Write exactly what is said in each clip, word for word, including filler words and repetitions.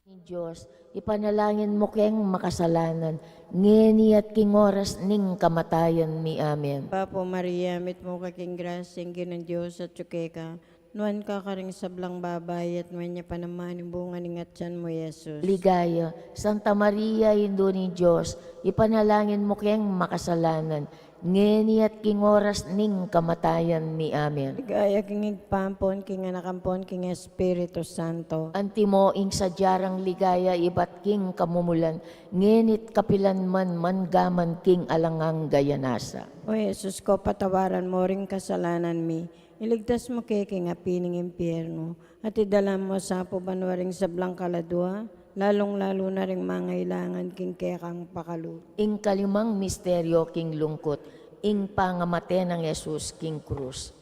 Dios, ipanalangin mu keng makasalanan, ngeni at king oras ning kamatayan mi. Amen. Bapu Maria, mitmu ka king grasya, ing Ginung Dios atyu keka, nuan ka karing sablang babai, at nuan ya pa naman ing bunga ning atyan mu, Jesus. Ligaya, Santa Maria, Indu ning Dios, ipanalangin mu keng makasalanan, ngeni at king oras ning kamatayan mi. Amen. Ligaya king Ibpa, ampon king Anak, ampon king Espiritu Santo. Antimo ing sadya rang ligaya ibat king kamumulan, ngeni't kapilan man, manggaman king alang angga. Amen. O Jesus ko, patawaran mu ring kasalanan mi, iligtas mu ke king api ning impyernu, at idala mu sa pu banua ring sablang kaladua, lalung-lalu na ring mangailangan king kekang pakalulu. Ing kalimang misteryo king lungkut, ing pangamate nang Jesus king krus.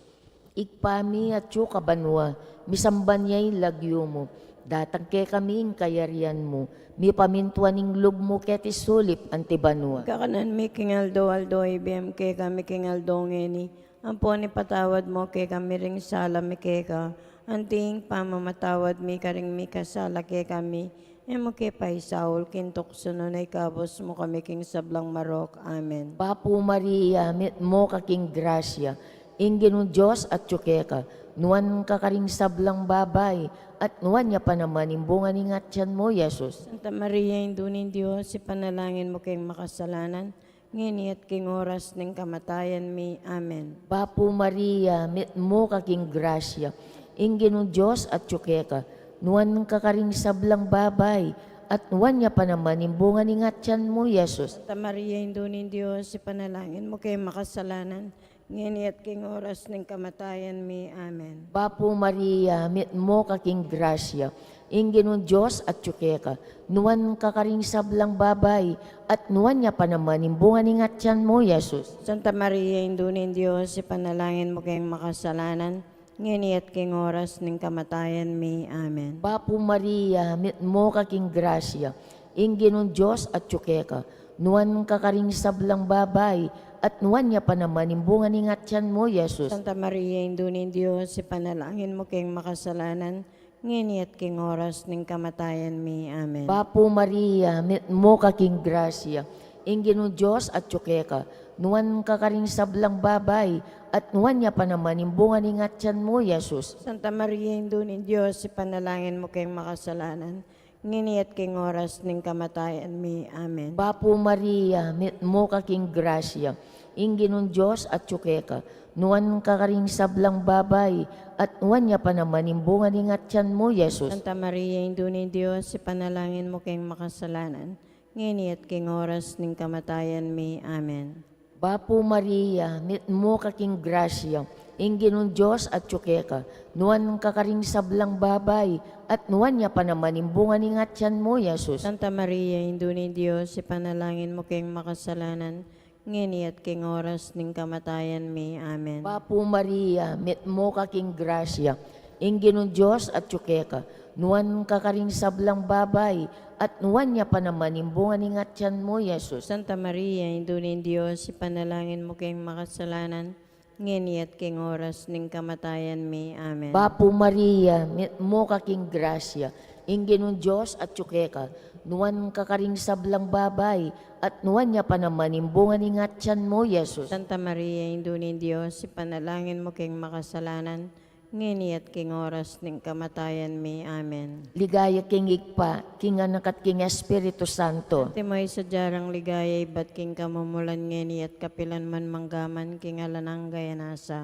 Ibpa mi atyu ka banua, misamban ya ing lagyu mu, datang kekami ing kayarian mu, mipamintuan ing lub mu keti sulip anti banua. Ing kakanan mi king aldo-aldo ibie mu kekami king aldo ngeni, ampon ipatawad mu kekami ring sala mi keka, anti ing pamamatawad mi karing mikasala kekami, e mu ke paisaul king tuksu, nune ikabus mu kami king sablang marok. Amen. Bapu Maria, mitmu ka king grasya, ing Ginung Dios atyu keka, nuan ka karing sablang babai, at nuan ya pa naman ing bunga ning atyan mu, Jesus. Santa Maria, Indu ning Dios, ipanalangin mu keng makasalanan, ngeni at king oras ning kamatayan mi. Amen. Bapu Maria, mitmu ka king grasya, ing Ginung Dios atyu keka, nuan ka karing sablang babai, at nuan ya pa naman ing bunga ning atyan mu, Jesus. Santa Maria, Indu ning Dios, ipanalangin mu keng makasalanan, ngeni at king oras ning kamatayan mi. Amen. Bapu Maria, mitmu ka king grasya, ing Ginung Dios atyu keka, nuan ka karing sablang babai, at nuan ya pa naman ing bunga ning atyan mu, Jesus. Santa Maria, Indu ning Dios, ipanalangin mu keng makasalanan, ngeni at king oras ning kamatayan mi. Amen. Bapu Maria, mitmu ka king grasya, ing Ginung Dios atyu keka, nuan ka karing sablang babai, at nuan ya pa naman ing bunga ning atyan mu, Jesus. Santa Maria, Indu ning Dios, ipanalangin mu keng makasalanan, ngeni at king oras ning kamatayan mi. Amen. Bapu Maria, mitmu ka king grasya, ing Ginung Dios atyu keka, nuan ka karing sablang babai, at nuan ya pa naman ing bunga ning atyan mu, Jesus. Santa Maria, Indu ning Dios, ipanalangin mu keng makasalanan, ngeni at king oras ning kamatayan mi. Amen. Bapu Maria, mitmu ka king grasya, ing Ginung Dios atyu keka, nuan ka karing sablang babai, at nuan ya pa naman ing bunga ning atyan mu, Jesus. Santa Maria, Indu ning Dios, ipanalangin mu keng makasalanan, ngeni at king oras ning kamatayan mi. Amen. Bapu Maria, mitmu ka king grasya, ing Ginung Dios atyu keka, nuan ka karing sablang babai, at nuan ya pa naman ing bunga ning atyan mu, Jesus. Santa Maria, Indu ning Dios, ipanalangin mu keng makasalanan, ngeni at king oras ning kamatayan mi. Amen. Bapu Maria, mitmu ka king grasya, ing Ginung Dios atyu keka, nuan ka karing sablang babai, at nuan ya pa naman ing bunga ning atyan mu, Jesus. Santa Maria, Indu ning Dios, ipanalangin mu keng makasalanan, ngeni at king oras ning kamatayan mi. Amen. Bapu Maria, mitmu ka king grasya, ing Ginung Dios atyu keka, nuan ka karing sablang babai, at nuan ya pa naman ing bunga ning atyan mu, Jesus. Santa Maria, Indu ning Dios, ipanalangin mu keng makasalanan, ngeni at king oras ning kamatayan mi. Amen. Ligaya king Ibpa, king Anak, at king Espiritu Santo. Antimo ing sadya rang ligaya ibat king kamumulan, ngeni at kapilan man, manggaman king alang angga.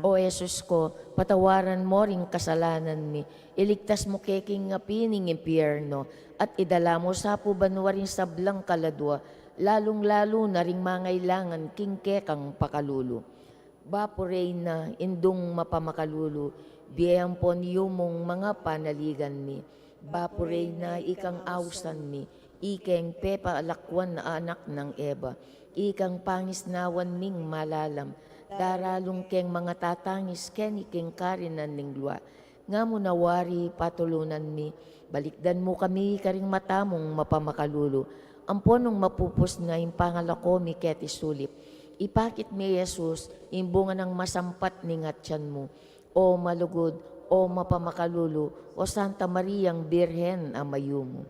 O Jesus ko, patawaran mu ring kasalanan mi, iligtas mu ke king api ning impyerno, at idala mu sa pu banua ring sablang kaladua, lalung-lalu na ring mangailangan king kekang pakalulu. Bapu Reyna, Indung mapamakalulu, bie ampon yumung mga panaligan mi. Bapu Reyna, ikang ausan mi, ikeng pepalakwan a anak nang Eva, ikang pangisnawan ming malalam, daralung keng mga tatangis keni king karinan ning lua. Nga mu na wari patulunan mi, balikdan mu kami karing mata mung mapamakalulu, ampon nung mapupus na ing pangalako mi keti sulip, ipakit mi Jesus, ing bunga nang masampat ning atyan mu. O malugud, o mapamakalulu, o Santa Mariang Birhen a mayumu.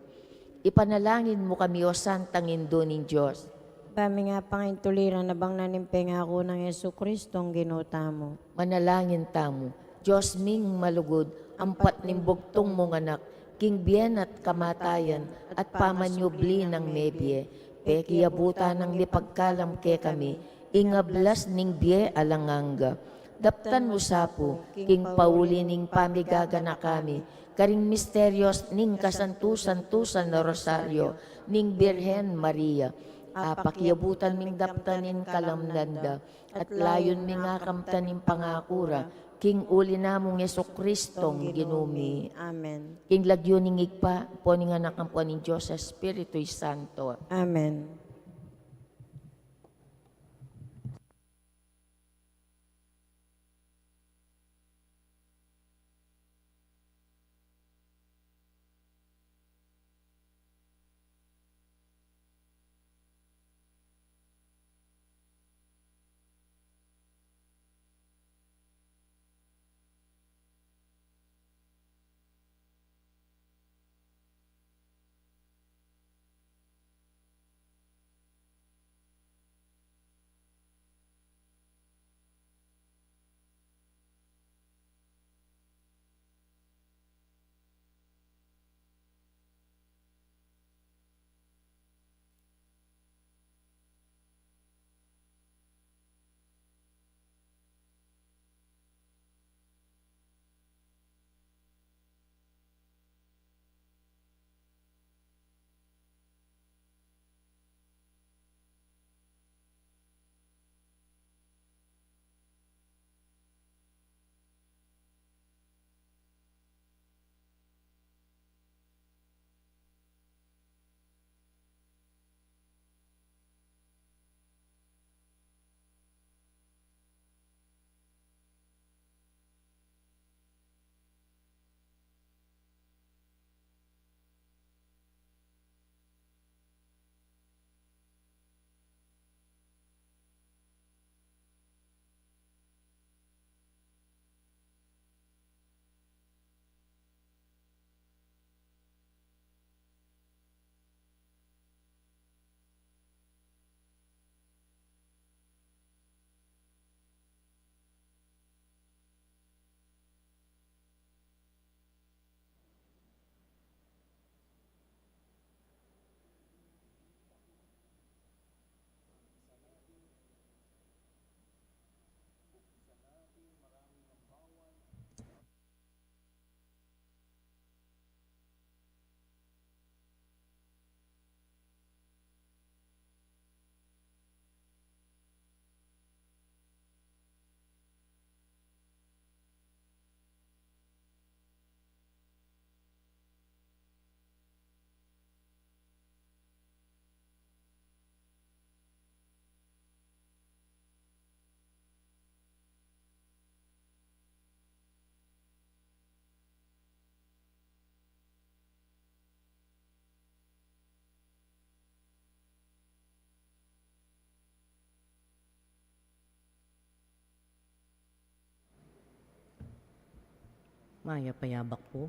Ipanalangin mu kami, O Santang Indu ning Dios. Ba ming apangaintuliran a bang na ning pengaku nang Jesucristo a Ginu tamu. Manalangin tamu. Dios ming malugud, ampat ning bugtung mung Anak, king bie na at kamatayan, at pamanyubli nang mebie, pekiabutan nang mipagkalam kekami ing ablas ning bie alang angga. Daptan mu sa pu, king pauli ning pamigaganaka mi, karing misterios ning kasantusan-tusan a Rosario ning Birhen Maria, apakiabutan ming daptan ing kalamnan da, at layun ming akamtan ing pangaku ra, king uli namung Jesucristo a Ginu mi. Amen. King lagyu ning Ibpa, ampo ning Anak, ampo ning Dios Espiritu Santo. Amen. Mayap a yabak pu.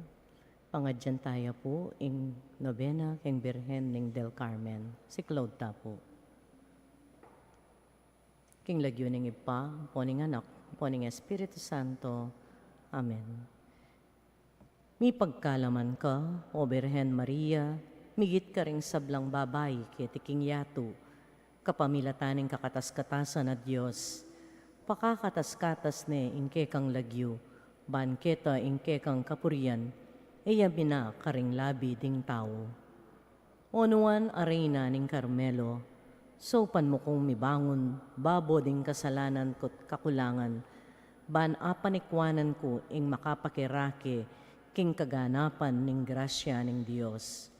Pangadyan taya pu ing nobena king Birhen ning Del Carmen. Siklaud ta pu. King lagyu ning Ibpa, ampo ning Anak, ampo ning Espiritu Santo. Amen. Mipagkalaman ka, O Birhen Maria, migit karing sablang babai keti king yatu, kapamilatan ning kakatas-katasan a Dios. Pakakatas-katas ne ing kekang lagyu, ban keta ing kekang kapurian, e ya mina karing labi ding tau. O Nuan a Reyna ning Carmelo, saupan mu kung mibangun babo ding kasalanan ku't kakulangan, ban apanikuanan ku ing makapakirake king kaganapan ning grasya ning Dios.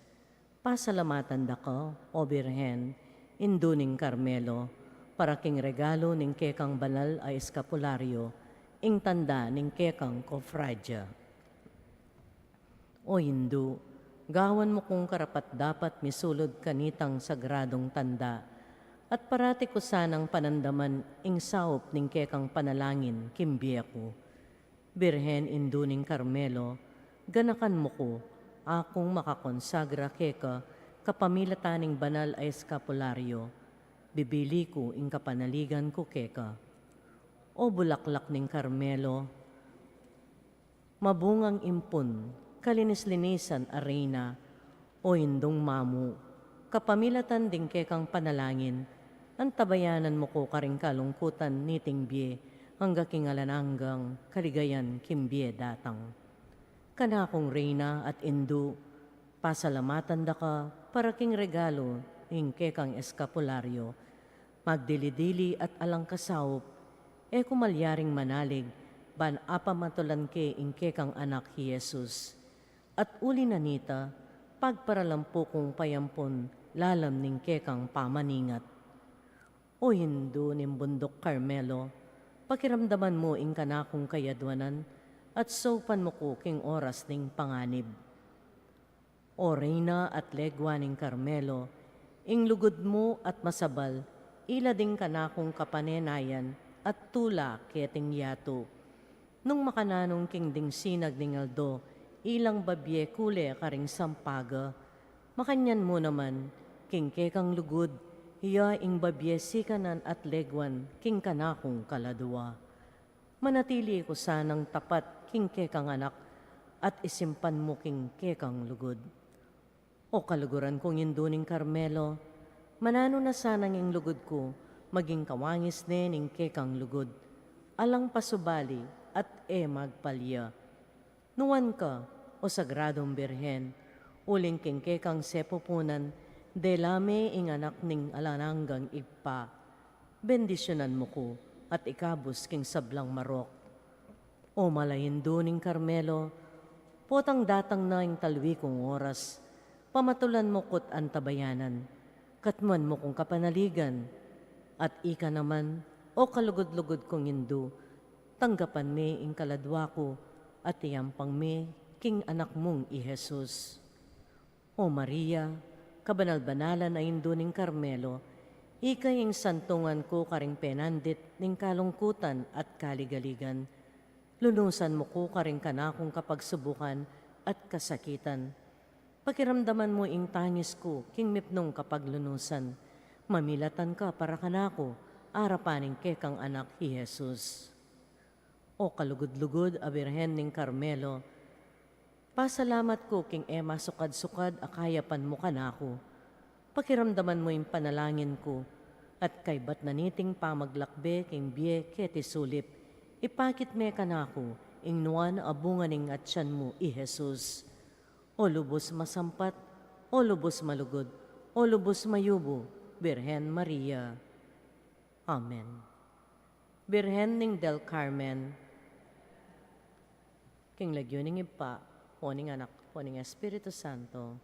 Pasalamatan da ka, O Birhen, Indu ning Carmelo, para king regalu ning kekang banal a eskapulario, ing tanda ning kekang kofradya. O Indu, gawan mu kung karapat-dapat misulud kanitang sagradung tanda, at parati ku sanang panandaman ing saup ning kekang panalangin king bie ku. Birhen Indu ning Carmelo, ganakan mu ku, akung makakonsagra keka Kapamilatan ning banal a eskapularyo, bibili ku ing kapanaligan ku keka. O bulaklak ning Karmelo, mabungang impun, kalinis-linisan a reyna, o indung mamu, kapamilatan ding kekang panalangin, antabayanan mu ku karing kalungkutan niting bie, angga king alang anggang kaligayan king bie datang. Kanakung reyna at indu, pasalamatan da ka para king regalu ning kekang eskapularyo, magdili-dili at alang kasaup, e ku malyaring manalig, ban apamatulan ke ing kekang anak i Jesus. At uli na nita, pagparalampu kung payampun lalam ning kekang pamaningat. O indu ning bunduk Karmelo, pakiramdaman mu ing kanakung kayadwanan, at saupan mu ku king oras ning panganib. O reyna at legua ning Karmelo, ing lugud mu at masabal, ila ding kanakung kapanenayan at tula keting yatu. Nung makananung king dingsinag ning aldo, ilang babie kule karing sampaga, makanyan mu naman, king kekang lugud, iya ing babie sikanan at leguan king kanakung kaladua. Manatili ku sanang tapat king kekang anak, at isimpan mu king kekang lugud. O kaluguran kung indu ning Karmelo, mananu na sanang ing lugud ku maging kawangis ne ning kekang lugud, alang pasubali at e magpalya. Nuan ka, o Sagradung Birhen, uling king kekang sepupunan, dela me ing anak ning alang anggang Ibpa. Bendisyunan mu ku at ikabus king sablang marok. O mala indu ning Karmelo, potang datang na ing talwi kung oras, pamatulan mu ku't antabayanan, katmuan mu kung kapanaligan, at ika naman, o kalugud-lugud kung indu, tanggapan me ing kaladua ku, at iyampang me king anak mung i Jesus. O Maria, kabanal-banalan a indu ning Karmelo, ika ing santungan ku karing penandit ning kalungkutan at kaligaligan. Lunusan mu ku karing kanakung kapagsubukan at kasakitan. Pakiramdaman mu ing tangis ku king mipnung kapaglunusan. Mamilatan ka para kanaku, arapan ning kekang anak i Jesus. O kalugud-lugud a Birhen ning Karmelo, pasalamat ku king e masukad-sukad a kayapan mu kanaku. Pakiramdaman mu ing panalangin ku, at kaybat na niting pamaglakbe king bie keti sulip, ipakit me kanaku ing nuan a bunga ning atian mu i Jesus. O lubus masampat, o lubus malugud, o lubus mayubu, Birhen Maria. Amen. Birhen ning del Carmen, king lagyu ning Ibpa, ampo ning Anak, ampo ning Espiritu Santo.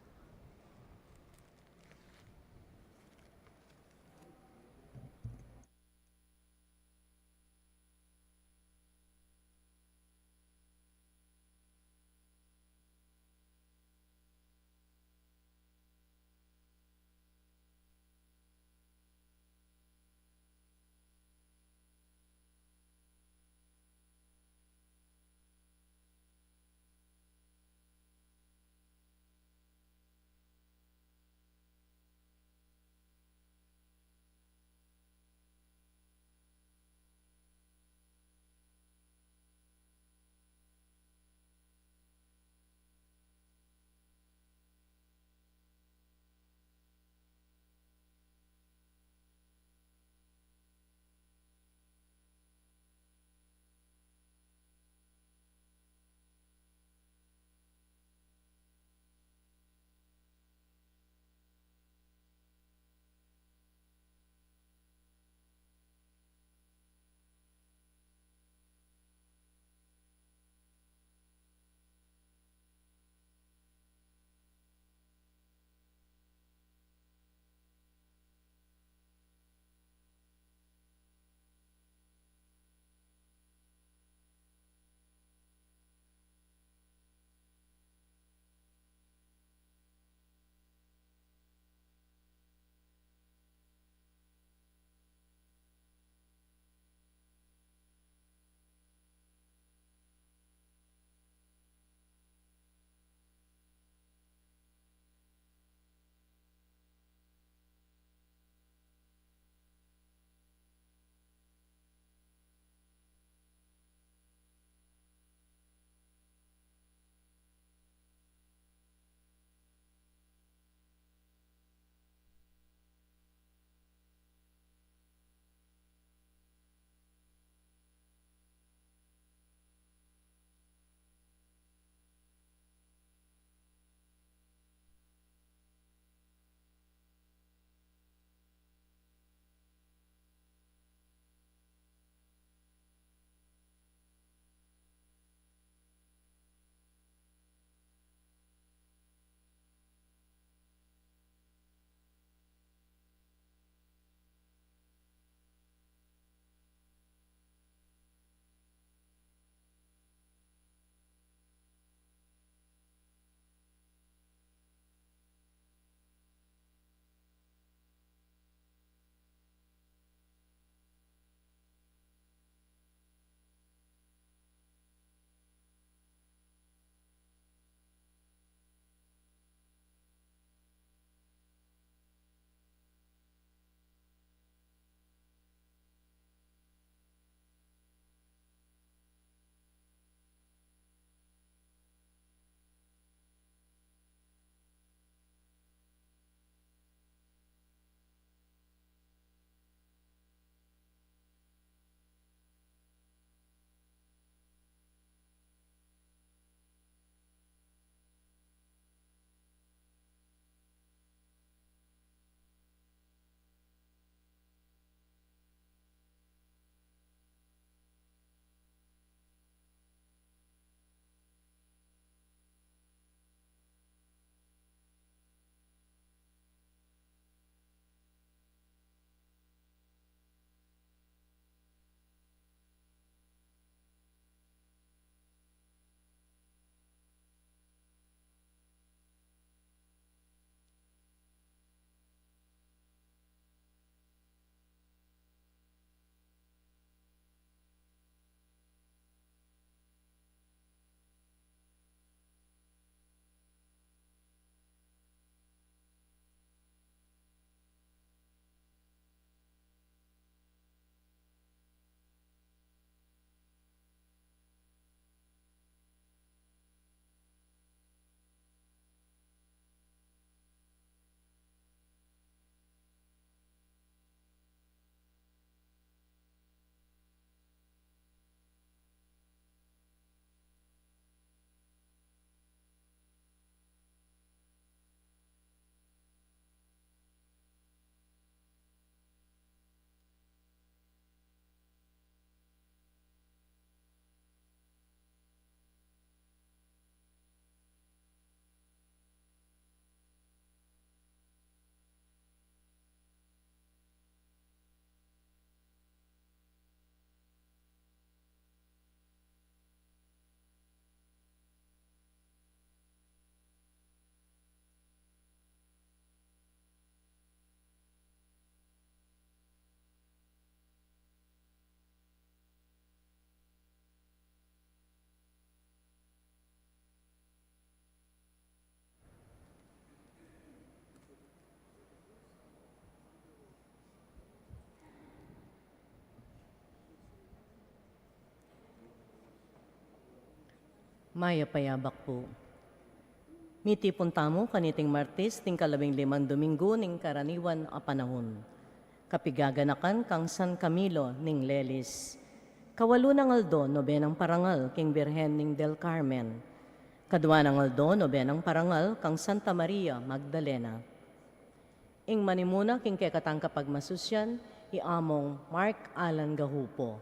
Mayap a yabak pu. Mitipun tamu kaniting Martes, ning kalabing limang Dominggu ning karaniwan a panahun. Kapigaganakan kang San Camilo ning Lelis. Kawalu nang aldo, nobenang parangal king Birhen ning del Carmen. Kadua nang aldo, nobenang parangal kang Santa Maria Magdalena. Ing manimuna king kekatang kapagmasusyan, i Among Mark Alan Gahupo.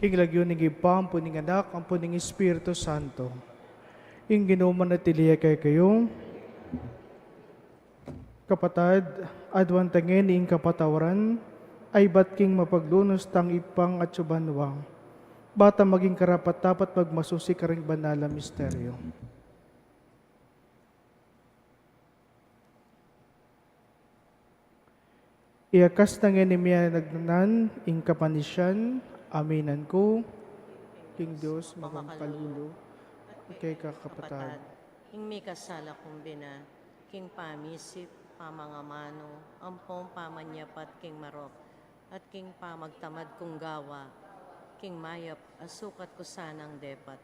King lagyu ning Ibpa, ampon ning Anak, ampon ning Espiritu Santo. Ing Ginu manatili ya kekayu. Kapatad, aduan ta ngeni ing kapatawaran, a ibat king mapaglunus tang Ibpang atsu banua. Ba ta maging karapat-dapat magmasusi karing banal a misteryo. Iyakas na ngeni mi a nagnan ing kapanisian, aminan ku king Dios makapakalulu, keka kapatad. Ing mikasala kung bina, king pamisip, pamangamanu, ampong pamanyapat king marok, at king pamagtamad kung gawa, king mayap a sukat ku sanang depat.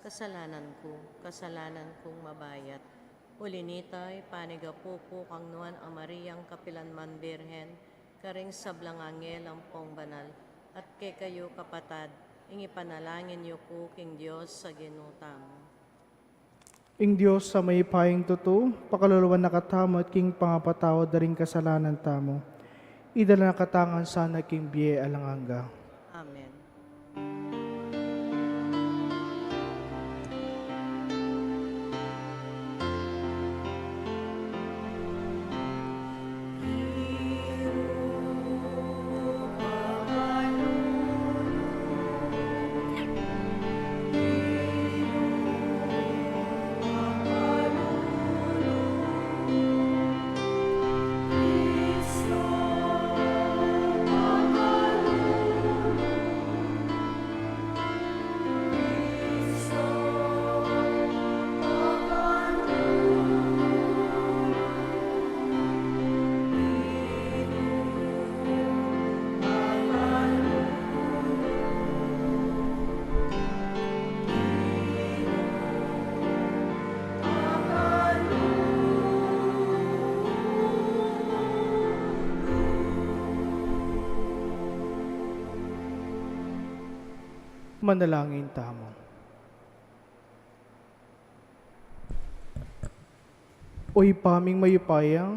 Kasalanan ku, kasalanan kung mabayat. Uli nita, ipanigapu ku kang Nuan a Mariang kapilan man Birhen, karing sablang anghel ampong banal, at kekayu kapatad, Ing ipanalangin yu ku king Dios a Ginu tamu. Ing Dios a mayupayang tutu, pakalulwan na katamu at king pangapatawad da ring kasalanan tamu, idala na katamu ngan sana king bie alang angga. Amen. Manalangin tamu. O Ibpa ming mayupaya,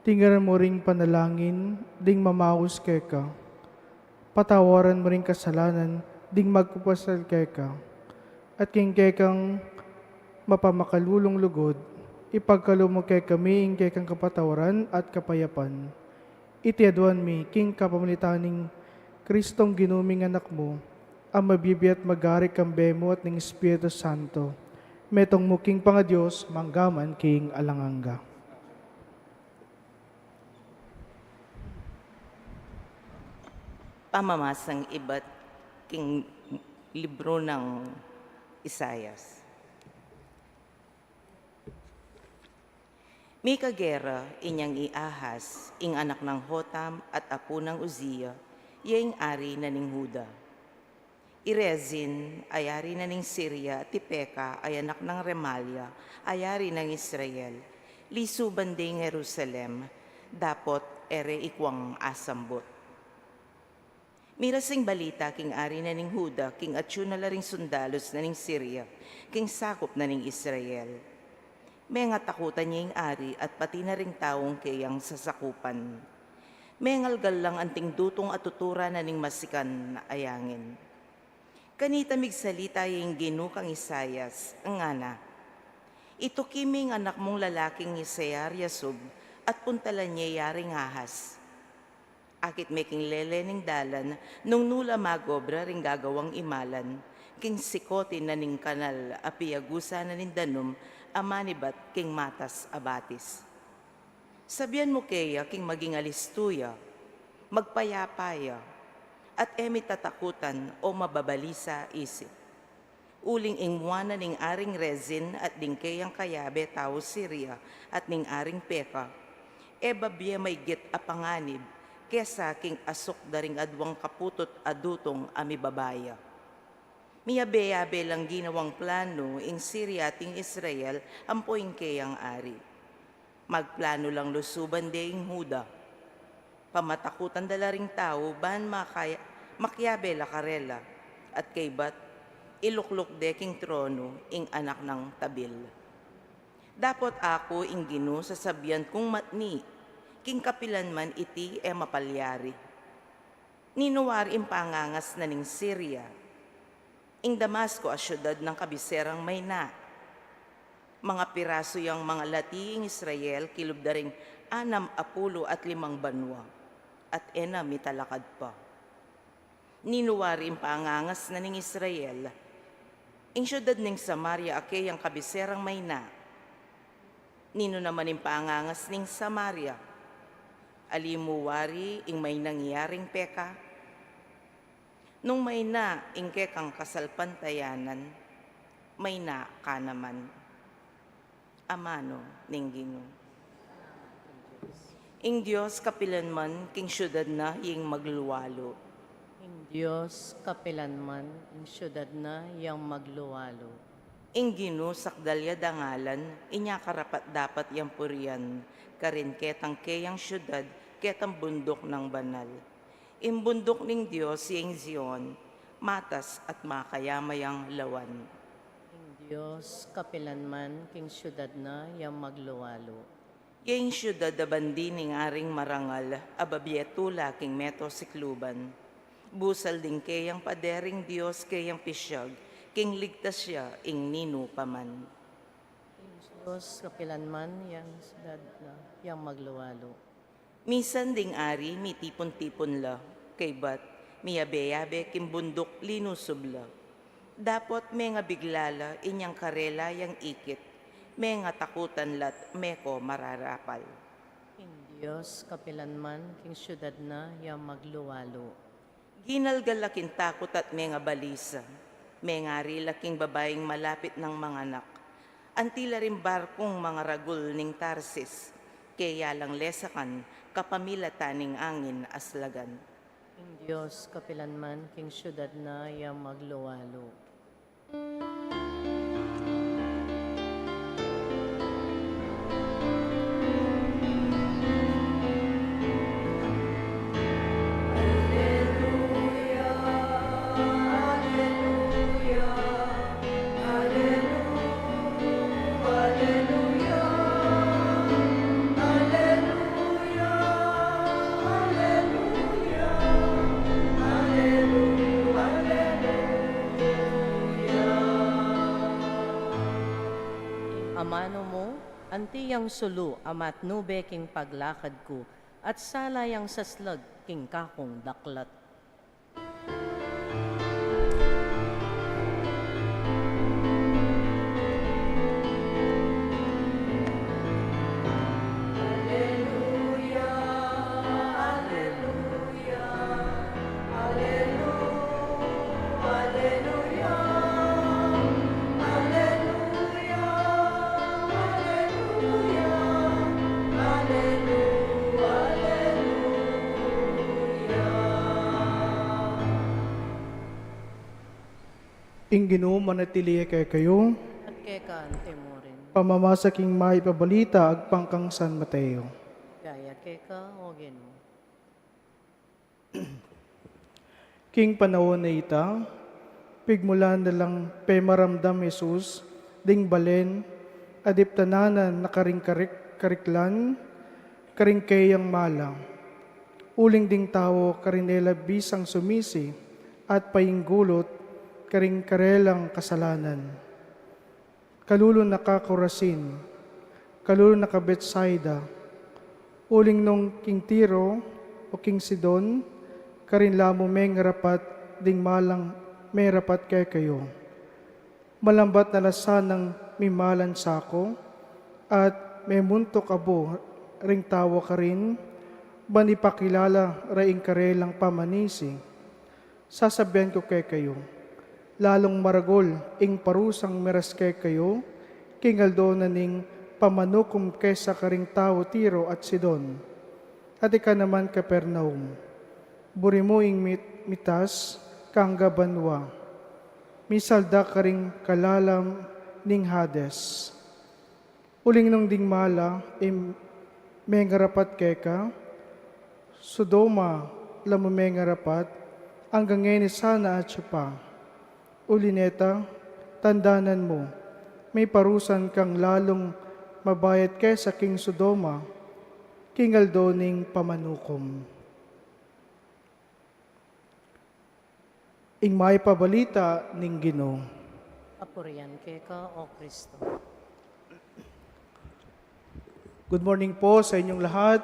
tingaran mu ring panalangin ding mamaus keka, patawaran mu ring kasalanan ding magpapasal keka, at king kekang mapamakalulung lugud, ipagkalub mu kekami ing kekang kapatawaran at kapayapan. Iti aduan mi king kapamilatan ning Kristong Ginu ming Anak mu, a mabibie at magari kambe mu at ning Espiritu Santo, metung mu king pangaDios, mangga man king alang angga. Pamamasang ibat king libru nang Isaias. Mikagera inyang i Ahaz, ing anak nang Jotam, at apu nang Uzia, ya ing ari na ning Juda. I Rezin, a ari na ning Siria, at i Peka, a anak nang Remalia, a ari nang Israel, lisuban de ing Jerusalem, dapot e re ikuang asambut. Miras ing balita king ari na ning Juda, king atyu na la ring sundalus na ning Siria, king sakup na ning Israel. Mengatakutan ya ing ari at pati na ring taung keyang sasakupan. Mengalgal lang anting dutung a tutura na ning masikan a yangin. Kanita migsalita ya ing Ginu kang Isaias, ngana, Ituki me ing anak mung lalaking i Sear-Yasub, at puntalan ye ya ring Ahaz. Akit me king lele ning dalan, nung nu la mag-obra ring gagawang imalan, king sikotin na ning kanal a piagusan na ning danum a manibat king matas a batis. Sabian mu keya king maging alistu ya, magpayapa ya, at e mi tatakutan o mababalisa isip. Uling ing mua na ning aring Rezin at ding keyang kayabe tau Siria at ning aring Peka, e babie maygit a panganib kesa king asuk da ring aduang kaputut a dutung a mibaba ya. Miyabe-yabe lang ginawang planu ing Siria at ing Israel ampo ing keyang ari. Magplanu lang lusuban de ing Juda. Pamatakutan da la ring tau ban makaya-, makiabe la karela, at kaybat ilukluk de king tronu ing anak nang tabil. Dapot aku ing Ginu sasabian kung matni, king kapilan man iti e mapalyari. Ninu wari ing pangangas na ning Siria, ing Damasco a siudad nang kabiserang mayna? Mangapirasu yang mangalati ing Israel kilub da ring anam a pulu at limang banua, at e na mitalakad pa. Ninu wari ing pangangas na ning Israel, ing siudad ning Samaria a keyang kabiserang mayna? Ninu naman ing pangangas ning Samaria? Ali mu wari ing maynang yaring Peka? Nung mayna ing kekang kasalpantayanan, mayna ka naman. Amanu ning Ginu. Ing Dios kapilan man king siudad na yang maglualu. Ing Dios kapilan man ing siudad na yang maglualu. Ing Ginu sakdal ya dangalan, inya karapat-dapat yang purian, karin ketang keyang siudad, ketang bunduk nang banal. Ing bunduk ning Dios ya ing Zion, matas at makayama yang lawan. Ing Dios, kapilan man, king syudad na yang magluwalu. Ing syudad a bandi ning Aring marangal, a babie tula king meto sikluban. Busal ding keyang pader ing Dios keyang pisyag, king ligtas ya ing ninu pa man. Ing Dios, kapilan man, yang syudad na yang magluwalu. Misan ding ari mitipun-tipun la, kaybat miyabe-yabe king bunduk linusub la. Dapot mengabigla la inyang karela yang ikit, mengatakutan la't meko mararapal. Ing Dios, kapilan man, king syudad na yang magluwalu. Ginalgal la king takut at mengabalisa. Mengari la king babaing malapit nang manganak. Anti la ring barkung mangaragul ning Tarsis, keya lang lesakan kapamilatan ning angin aslagan. Ing Dios, kapilan man, king syudad na yang magluwalu. Amanu mu, anti yang sulu a matnube king paglakad ku, at sala yang saslag king kakung daklat. Ing Ginu manatili ya kekayu. At keka anti murin. Pamamasa king Mayap a Balita agpang kang San Mateo. Ligaya keka, O Ginu. King panaun a ita, pigmulan na lang pemaramdam Jesus ding balen a diptanan na karing karik-, kariklan, karing keyang mala. Uling ding tau karin e la bisang sumisi at painggulut karing karelang kasalanan. Kalulu na ka Corazin, kalulu na ka Betsaida, uling nung king Tiro o king Sidon, karin la mu mengarapat ding malang merapat kekayu. Malambat na la sanang mimalan saku, at memuntuk abu ring tau karin, ban ipakilala ra ing karelang pamanisi. Sasabian ku kekayu, lalung maragul ing parusang meras kekayu, king aldo na ning pamanukum kesa karing tau Tiro at Sidon. At ika naman, Capernaum, buri mu ing mit-, mitas kang gabanwa, misaldak karing kalalam ning Hades. Uling nung ding mala e mengarapat keka, Sodoma la mu mengarapat, anggang ngeni sana atyu pa. Uli neta, tandanan mu, miparusan kang lalung mabayat kesa king Sodoma, king aldo ning pamanukum. Ing Mayap a Balita ning Ginu. Kapurian keka, O Kristo. Good morning po sa inyong lahat.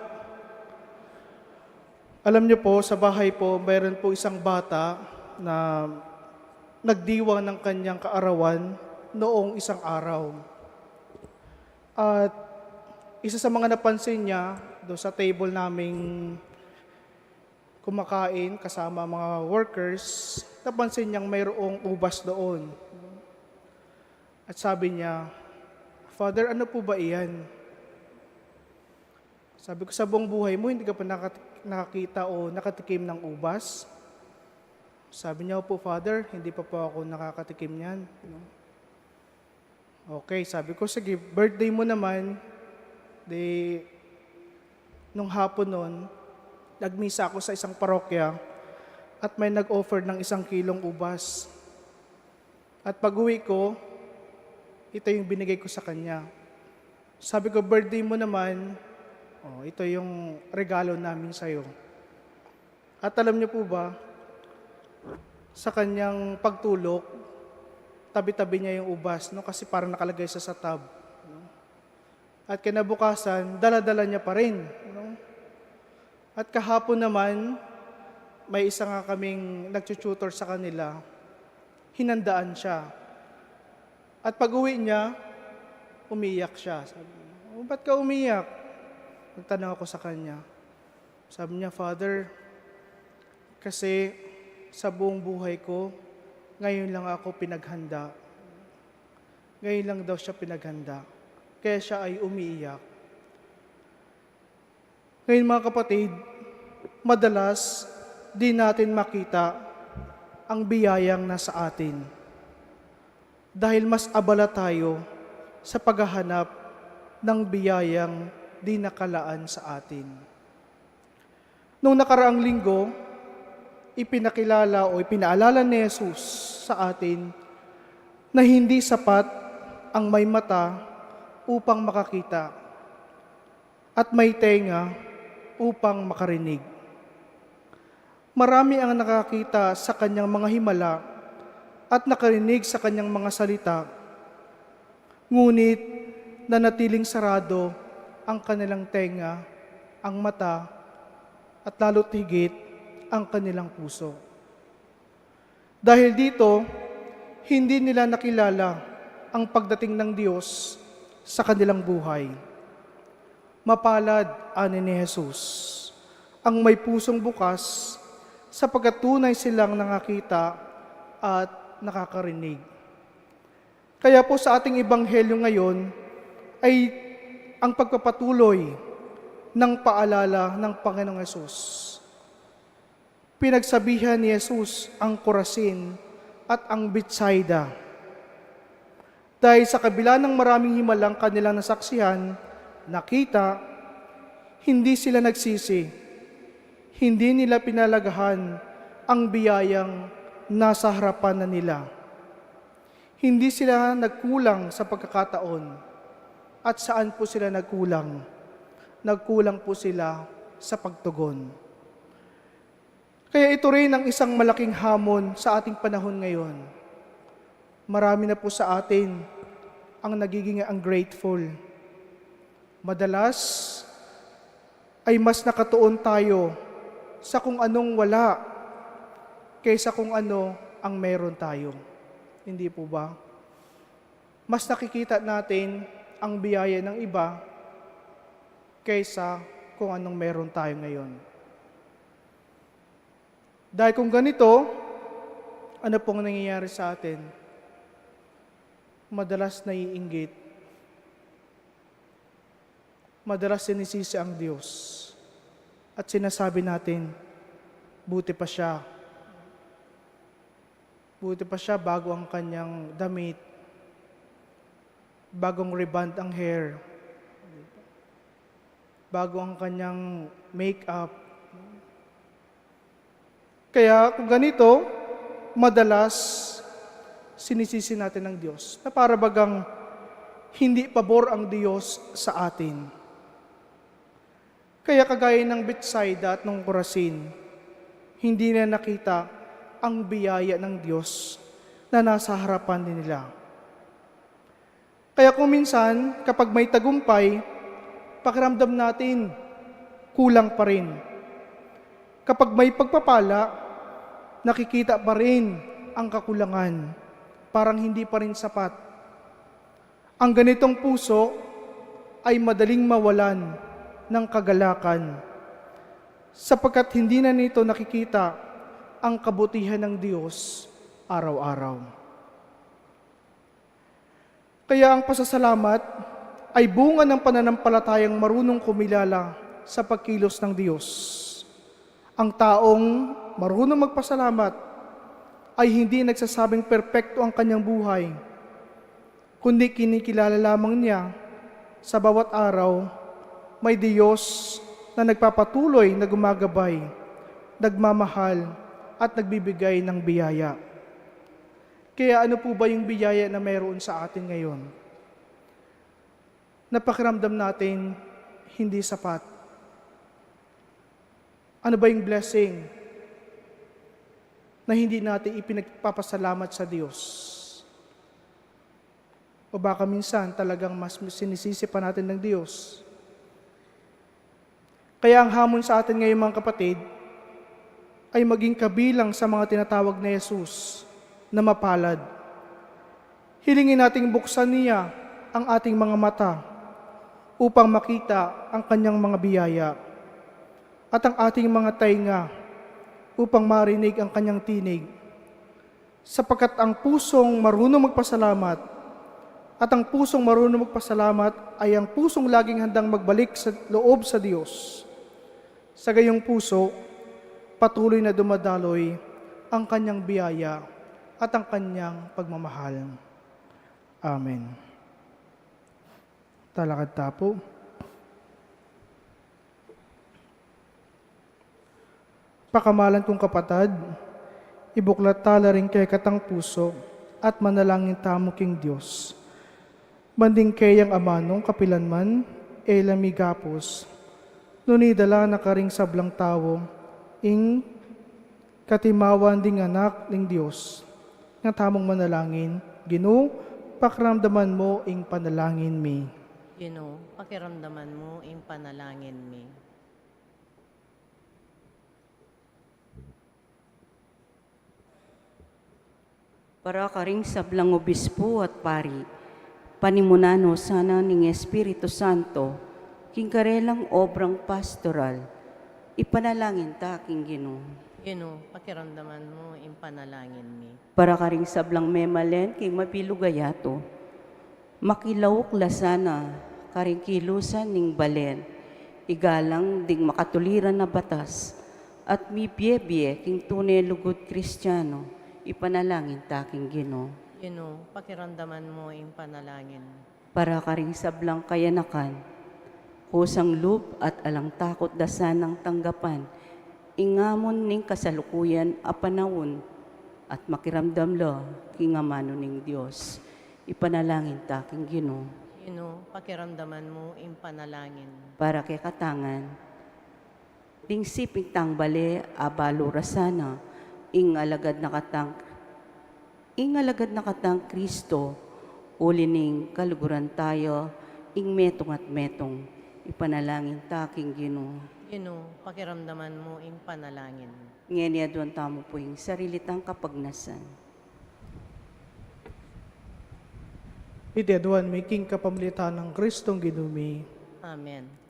Alam niyo po, sa bahay po, mayroon po isang bata na nagdiwang ng kanyang kaarawan noong isang araw. At isa sa mga napansin niya doon sa table naming kumakain kasama mga workers, napansin niyang mayroong ubas doon. At sabi niya, "Father, ano po ba iyan?" Sabi ko, "Sa buong buhay mo, hindi ka pa nakat-, nakakita o nakatikim ng ubas?" Sabi niya, "Opo, Father, hindi pa po ako nakakatikim niyan." Okay, sabi ko, "Sige, birthday mo naman." Di, nung hapon nun, nagmisa ako sa isang parokya. at may nag-offer ng isang kilong ubas. At pag-uwi ko, ito yung binigay ko sa kanya. Sabi ko, "Birthday mo naman, oh, ito yung regalo namin sa'yo." At alam niyo po ba, sa kanyang pagtulog, tabi-tabi niya yung ubas, no? Kasi parang nakalagay sa, sa tub, no? At kinabukasan, dala-dala niya pa rin, no? At kahapon naman, may isa nga kaming nagtututor sa kanila, hinandaan siya. At pag-uwi niya, umiyak siya. Sabi niya, "Oh, ba't ka umiyak?" Nagtanong ako sa kanya. Sabi niya, "Father, kasi sa buong buhay ko, ngayon lang ako pinaghanda. Ngayon lang daw siya pinaghanda." Kaya siya ay umiiyak. Ngayon, mga kapatid, madalas di natin makita ang biyayang nasa atin dahil mas abala tayo sa paghahanap ng biyayang di nakalaan sa atin. Nung nakaraang linggo, ipinakilala o ipinaalala ni Jesus sa atin na hindi sapat ang may mata upang makakita at may tenga upang makarinig. Marami ang nakakita sa kanyang mga himala at nakarinig sa kanyang mga salita, ngunit nanatiling sarado ang kanilang tenga, ang mata, at lalo't higit ang kanilang puso. Dahil dito, hindi nila nakilala ang pagdating ng Diyos sa kanilang buhay. Mapalad, ani ni Jesus, ang may pusong bukas, sapagkat tunay silang nakakita at nakakarinig. Kaya po sa ating ebanghelyo ngayon ay ang pagpapatuloy ng paalala ng Panginoong Jesus. Pinagsabihan ni Jesus ang Corazin at ang Betsaida. Dahil sa kabila ng maraming himalang kanilang nasaksihan, nakita, hindi sila nagsisi. Hindi nila pinalagahan ang biyayang nasa harapan na nila. Hindi sila nagkulang sa pagkakataon. At saan po sila nagkulang? Nagkulang po sila sa pagtugon. Kaya ito rin ang isang malaking hamon sa ating panahon ngayon. Marami na po sa atin ang nagiging ungrateful. Madalas ay mas nakatuon tayo sa kung anong wala kaysa kung ano ang meron tayo. Hindi po ba? Mas nakikita natin ang biyaya ng iba kaysa kung anong meron tayo ngayon. Dahil kung ganito, ano pong nangyayari sa atin? Madalas naiinggit. Madalas sinisisi ang Diyos. At sinasabi natin, "Buti pa siya. Buti pa siya, bago ang kanyang damit. Bagong rebond ang hair. Bago ang kanyang makeup." Kaya kung ganito, madalas sinisisi natin ang Diyos na para bagang hindi pabor ang Diyos sa atin. Kaya kagaya ng Betsaida at ng Corazin, hindi na nakita ang biyaya ng Diyos na nasa harapan nila. Kaya kung minsan, kapag may tagumpay, pakiramdam natin, kulang pa rin. Kapag may pagpapala, nakikita pa rin ang kakulangan. Parang hindi pa rin sapat. Ang ganitong puso ay madaling mawalan ng kagalakan, sapagkat hindi na nito nakikita ang kabutihan ng Diyos araw-araw. Kaya ang pasasalamat ay bunga ng pananampalatayang marunong kumilala sa pagkilos ng Diyos. Ang taong marunong magpasalamat ay hindi nagsasabing perpekto ang kanyang buhay, kundi kinikilala lamang niya sa bawat araw may Diyos na nagpapatuloy na gumagabay, nagmamahal, at nagbibigay ng biyaya. Kaya ano po ba yung biyaya na meron sa atin ngayon? Napakiramdam natin hindi sapat. Ano ba yung blessing na hindi natin ipinagpapasalamat sa Diyos? O baka minsan talagang mas sinisisi pa natin ng Diyos. Kaya ang hamon sa atin ngayon, mga kapatid, ay maging kabilang sa mga tinatawag ni Jesus na mapalad. Hilingin nating buksan niya ang ating mga mata upang makita ang kanyang mga biyaya, at ang ating mga tainga upang marinig ang kanyang tinig. Sapagkat ang pusong marunong magpasalamat, at ang pusong marunong magpasalamat ay ang pusong laging handang magbalik sa loob sa Diyos. Sa gayong puso, patuloy na dumadaloy ang kanyang biyaya at ang kanyang pagmamahal. Amen. Talakad ta po. Pakamalan kung kapatad, ibuklat ta la ring kekatang puso at manalangin tamu king Dios. Ban ding keyang amanung kapilan man e la migapus, nune dala na karing sablang tau ing katimawan ding Anak ning Dios. Nga tamung manalangin. Ginu, pakiramdaman mu ing panalangin mi. Ginu, pakiramdaman mu ing panalangin mi. Para karing sablang obispo at pari, panimunan no sana ning Espiritu Santo king karelang obrang pastoral, ipanalangin ta king Ginu. Ginu, pakiramdaman mu ing panalangin mi. Para karing sablang memalen king mabilug a yatu, makilauk la sana karing kilusan ning balen, igalang ding makatuliran a batas, at mibie-bie king tune lugud Kristiano, ipanalangin ta king Ginu. Ginu, pakiramdaman mu ing panalangin. Para karing sablang kayanakan, kusang lub at alang takut da sanang tanggapan ing amon ning kasalukuyan a panaun, at makiramdam la king amanu ning Dios. Ipanalangin ta king Ginu. Ginu, pakiramdaman mu ing panalangin. Para kekatang ngan, ding siping tang bale, abalu ra sana ing alagad na katang, ing alagad na katang Kristo, uli ning kaluguran tayu ing metung at metung. Ipanalangin ta king Ginu. Ginu, pakiramdaman mu ing panalangin. Ngeni aduan tamu pu ing sarili tang kapagnasan. Iti aduan mi king kapamilatan nang Kristong Ginu mi. Amen.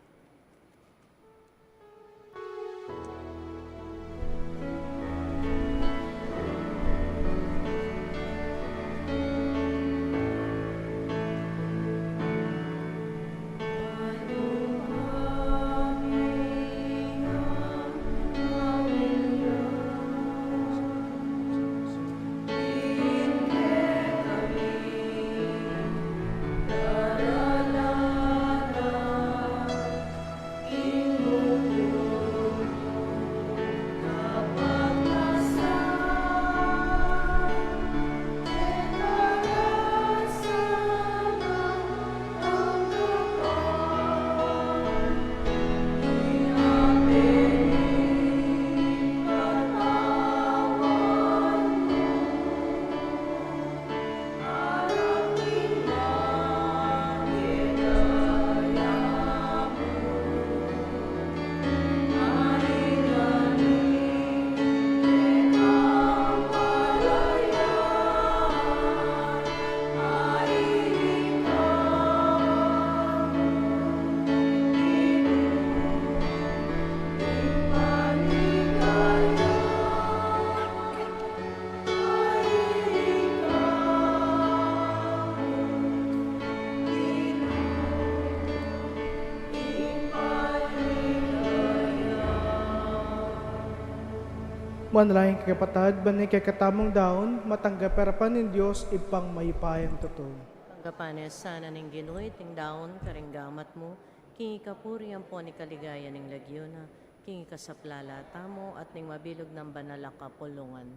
Manalangin kayu, kapatad, ban ing kekatamung daun matanggap ya arapan ning Dios Ibpang mayupayang tutu. Tanggapan na sana ning Ginu iting daun karing gamat mu, king ikapuri ampon ikaligaya ning lagyu na, King ikasaplala tamu at ning mabilug nang banal a kapulungan.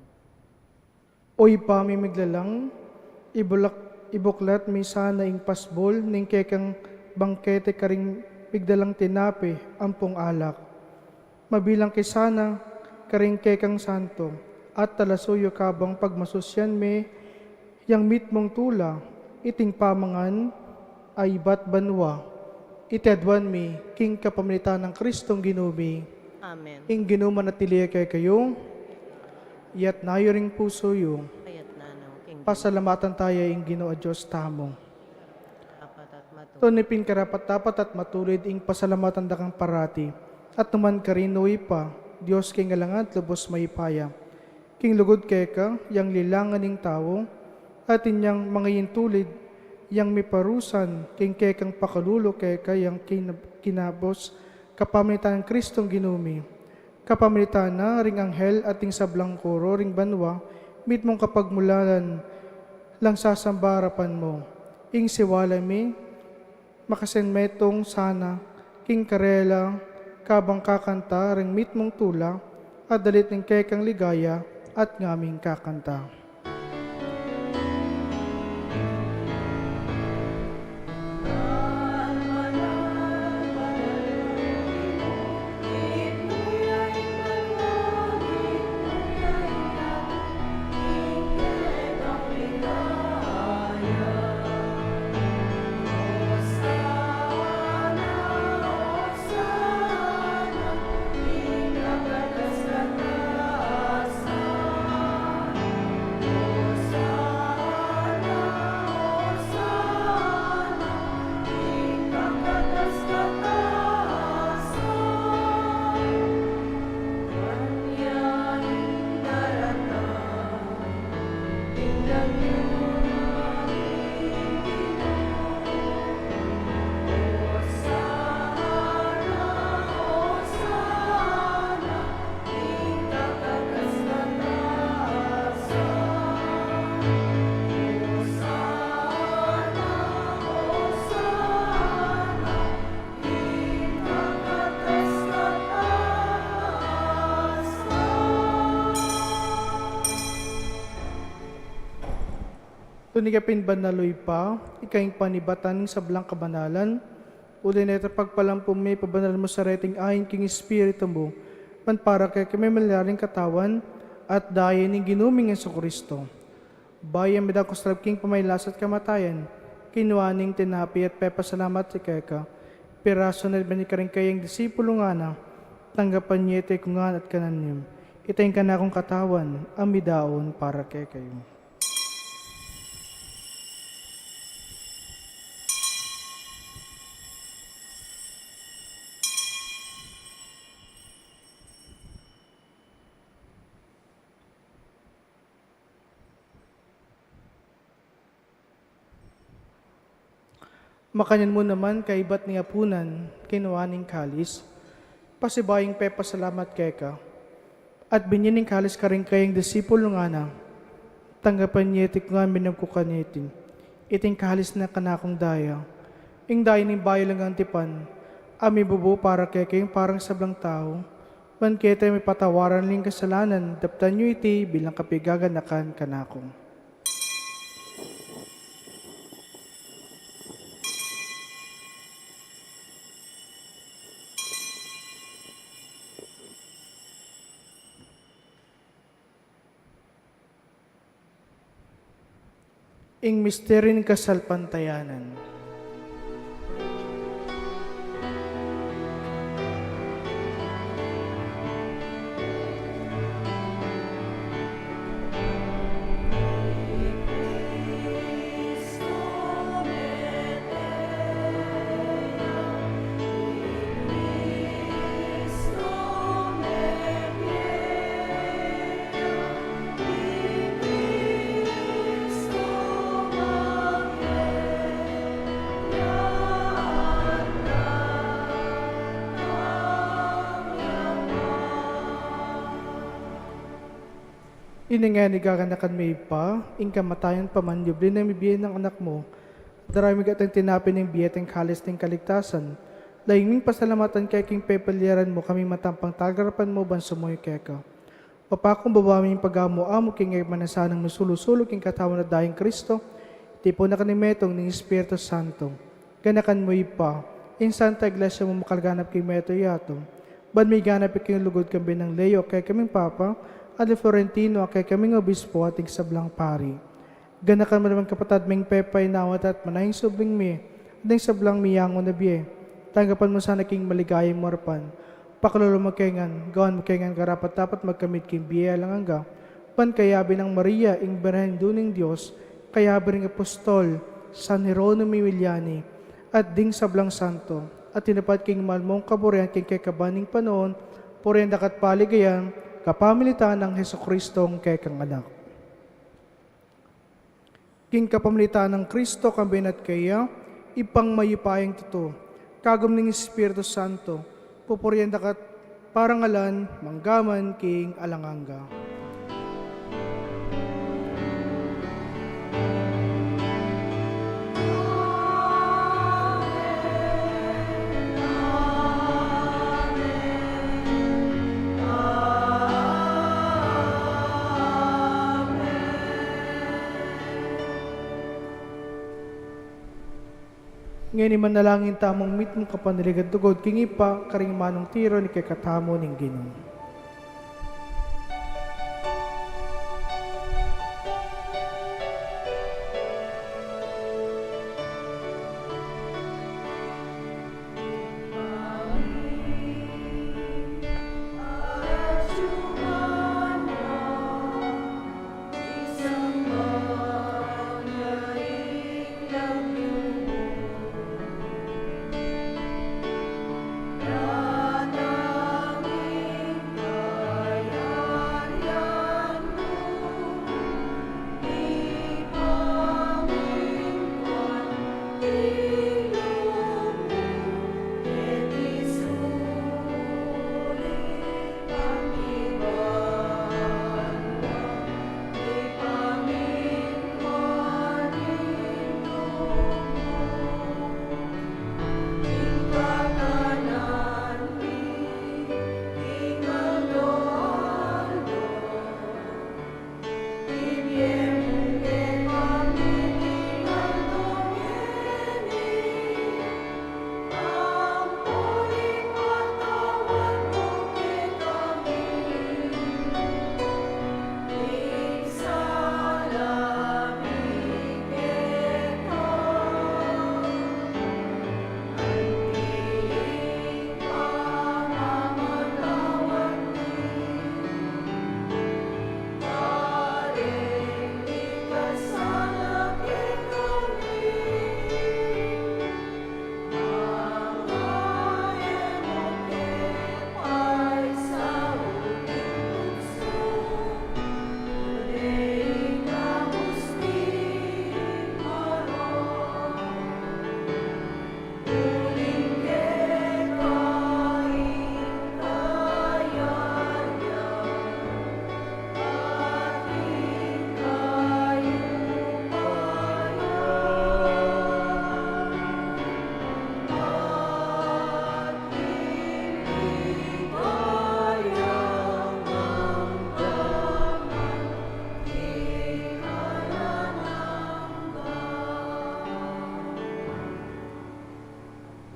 O Ibpa mi miglalang, ibulak-, ibuklat mi sana ing pasbul ning kekang bangkete karing migdalang tinape ampong alak. Mabilang ke sana karing kekang santo at talasuyu kabang pagmasusyan me yang mitmung tula, iting pamangan a ibat banua. Iti aduan mi king kapamilatan nang Kristong Ginu mi. Amen. Ing Ginu manatili ya kekayu. Iyatas yu ring pusu yu. Iyatas na ning Ginu. Pasalamatan taya ing Ginu a Dios tamu. Dapat at matulid. Tune pin karapat-dapat at matulid ing pasalamatan da kang parati at nukarin man, o Ibpa, Dios king alang angga at lubos mayupaya. King lugud keka yang lilangan ing tau, at inyang mangayintulid yang miparusan king kekang pakalulu keka yang kin-, kinabus kapamilatan nang Kristong Ginu mi. Kapamilatan na ring anghel at ing sablang koro ring banua, mitmung kapagmulalan lang sasamba arapan mu. Ing siwala mi, makasenmetung sana king karela kabang kakanta ring mitmung tula, a dalit ning kekang ligaya at ngaming kakanta. Tune ka pin banal, o Ibpa, ika ing panibatan ning sablang kabanalan, uli na nita pagpalampung mi, pabanal mu sa reting ain king Espiritu mu, ban para kekami mangyari ing katawan at daya ning Ginu ming Jesucristo. Bayu ya midakos lub king pamagkasakit at kamatayan, kinua ne ing tinape at pepasalamat ya keka, pirasu na at binye karing kayang disipulung ngana, tanggapan ye iti ngan at kanan ye. Iti ing kanakung katawan, a midaun para kekayu. Makanyan mu naman kaibat ning apunan, kinua ne ing kalis, pasibayu yang pepasalamat keka, at binye ne ing kalis karing kayang disipulung ngana, tanggapan ye iti ngan, minum kayu kaniti. Iti ing kalis ning kanakung daya, ing daya ning bayu at anggang tipan, a mibubu para kekayu at para king sablang tau, ban keta mipatawad ing kasalanan. Daptan yu iti bilang kapaganakan kanaku. Ing misteryu ning kasalpantayanan. Ini ngeni, gaganakan mi, Ibpa, ing kamatayan paman yubli nang mibie ning Anak mu, darayun mi ketang tinape ning bie at ing kalis ning kaligtasan, Dayung ming pasalamatan keka king pepalyaran mu kami matampang talgarapan mu ban sumuyu keka. Papakumbaba mi ing pagamu-amu king e manasanang misulu-sulu king katawan at dayang Kristo, tipun na ka ning metung ning Espiritu Santo. Ganakan mu, Ibpa, ing Santa Iglesia mu makalaganap king meto yatu, ban miganap ya king lugud kambe nang Leo a kekaming Papa, at Florentino a kekaming Obispo at ing sablang pari. Ganakan mu naman, kapatad ming pepainawa, at manahing subling mi, at ding sablang miyangu na bie. Tanggapan mu sana king maligayang arapan. Pakalulu mu kami ngan, gawan mu kami ngan karapat-dapat magkamit king bie alang angga. Ban kayabe nang Maria, ing Birhen Indu ning Dios, kayabe ring apostol, San Jeronimo Miliani, at ding sablang santo, a tinupad king mal mung kaburian king kekaban ning panaun, purian da ka at paligayan, kapamilatan nang Jesucristong kekang Anak. King kapamilatan nang Kristo, kambe na at keya, Ibpang mayupayang tutu, kagum ning Espiritu Santo, pupurian da ka at parangalan, manggaman king alang angga. Ngeni manalangin tamung mitmung kapanaligan at lugud king Ibpa, karing manung tiru ning kekatamu ning Ginu.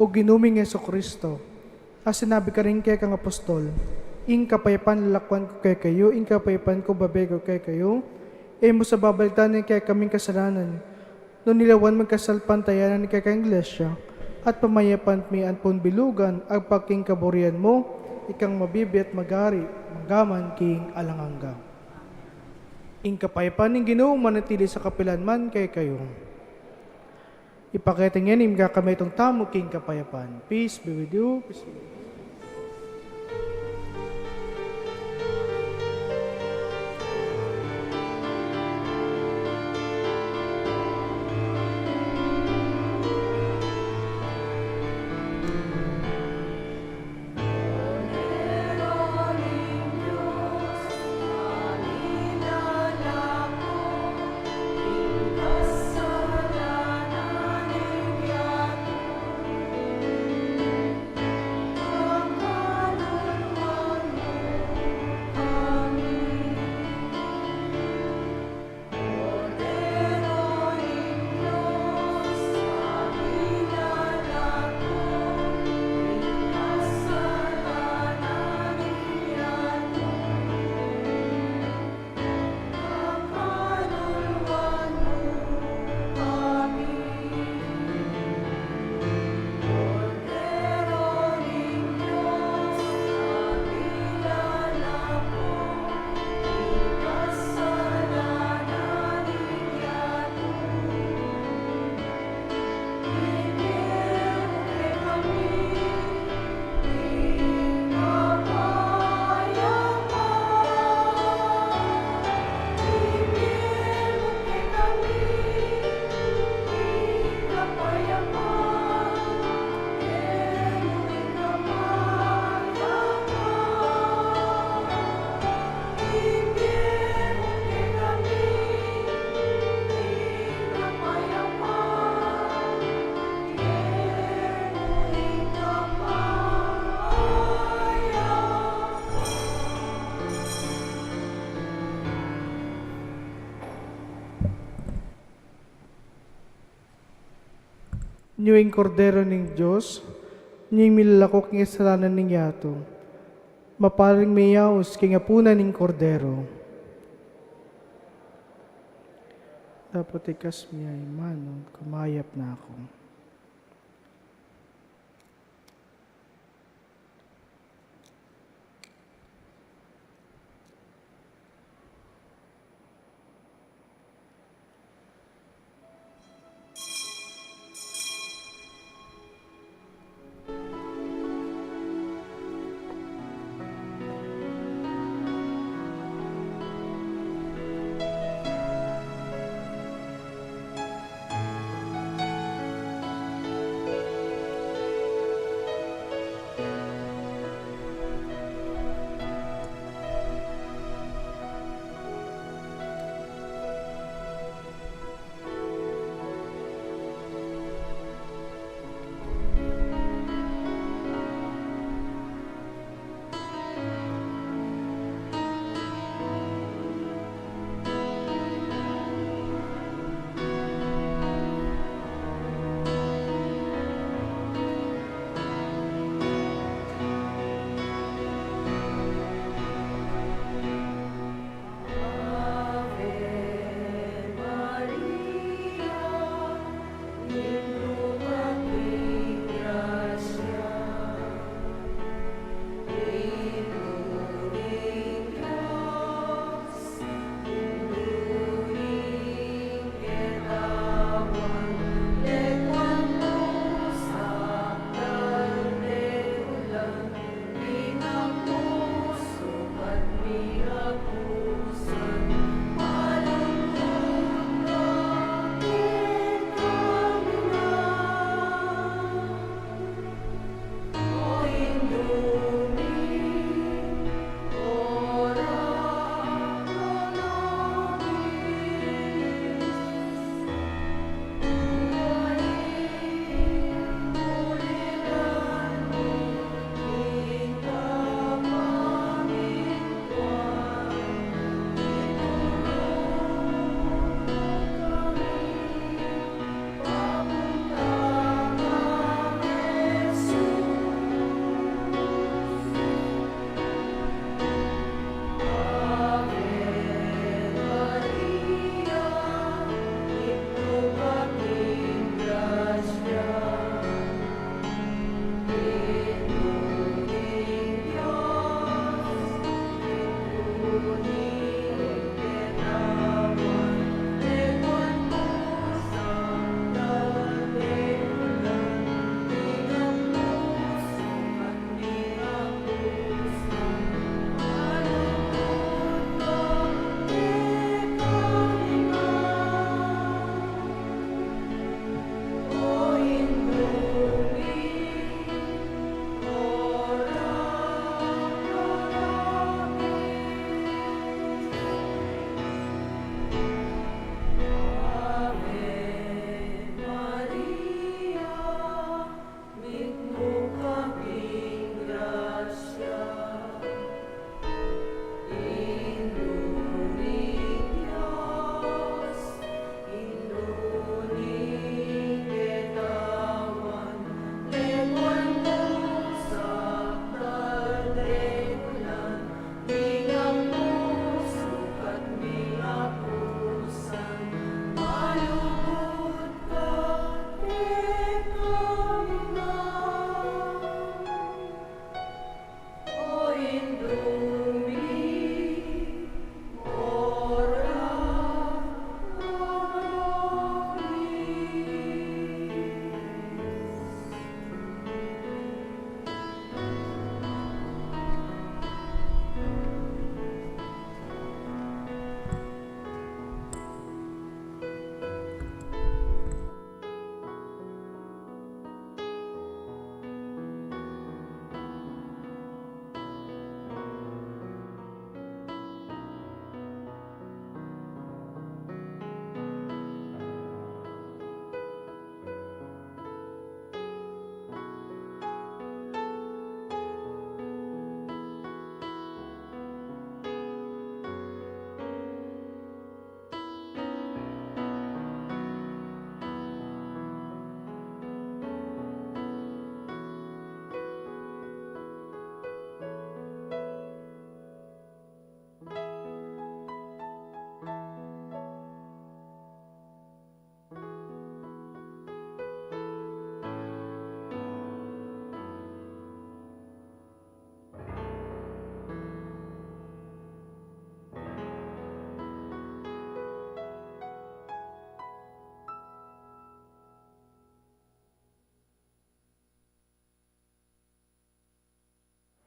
O Ginu ming Jesucristo, a sinabi karing kekang apostol, "Ing kapayapan lalakwan ku kekayu, ing kapayapan ku bibie ku kekayu," e mu sa babalikdan ing kekaming kasalanan, nune lawan mu ing kasalpantayanan ning kekang Iglesia, at pamayapan mi ampon bilugan agpang king kaburian mu, ikang mabibie at magari, manggaman king alang angga. Ing kapayapan ning Ginu manatili sa kapilan man kekayu. Ipakit ing kekang metung tamu king kapayapan. Peace be with you. Peace be with you. Ini ing Kordero ning Dios, ini ing milalako king kasalanan ning yatu. Mapalad ding mayaus king apunan ning Kordero. Dapot ikas mi ya ing manu, kumayap na aku.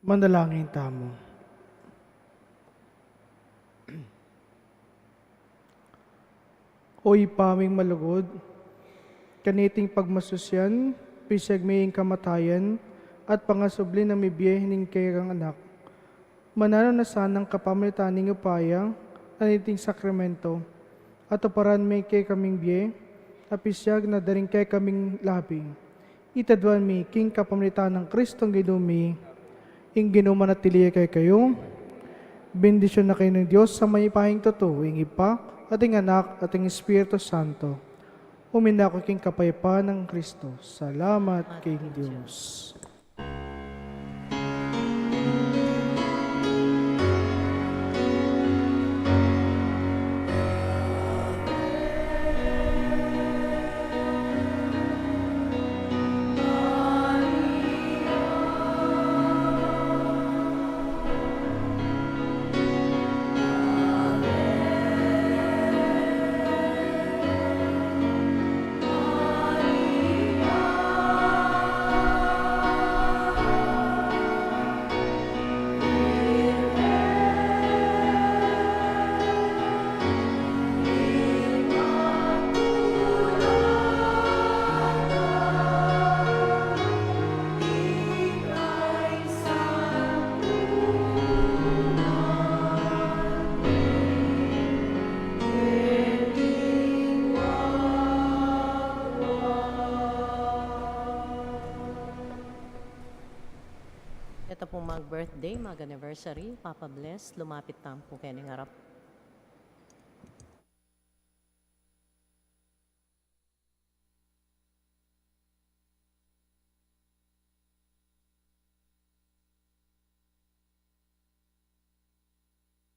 Manalangin tamu. O Ibpa ming malugud, kaniting pagmasusyan, pisiag mi ing kamatayan at pangasubli nang mibie ning kekang Anak. Mananu na sanang kapamilatan ning upaya na niting sakramento, at tuparan mi ing kekaming bie, a pisiag na daring kekaming labi. Itaduan mi king kapamilatan nang Kristong Ginu mi. Ing Ginu manatili ya kekayu. Bendisyunan na kayu ning Dios a mayupayang tutu, ing Ibpa, at ing Anak, at ing Espiritu Santo. Umiwan na kayu king kapayapan nang Kristo. Salamat king Dios. Ita pung mag-birthday, mag-anniversary, Papa Bless, lumapit tamu pu keni ngarap.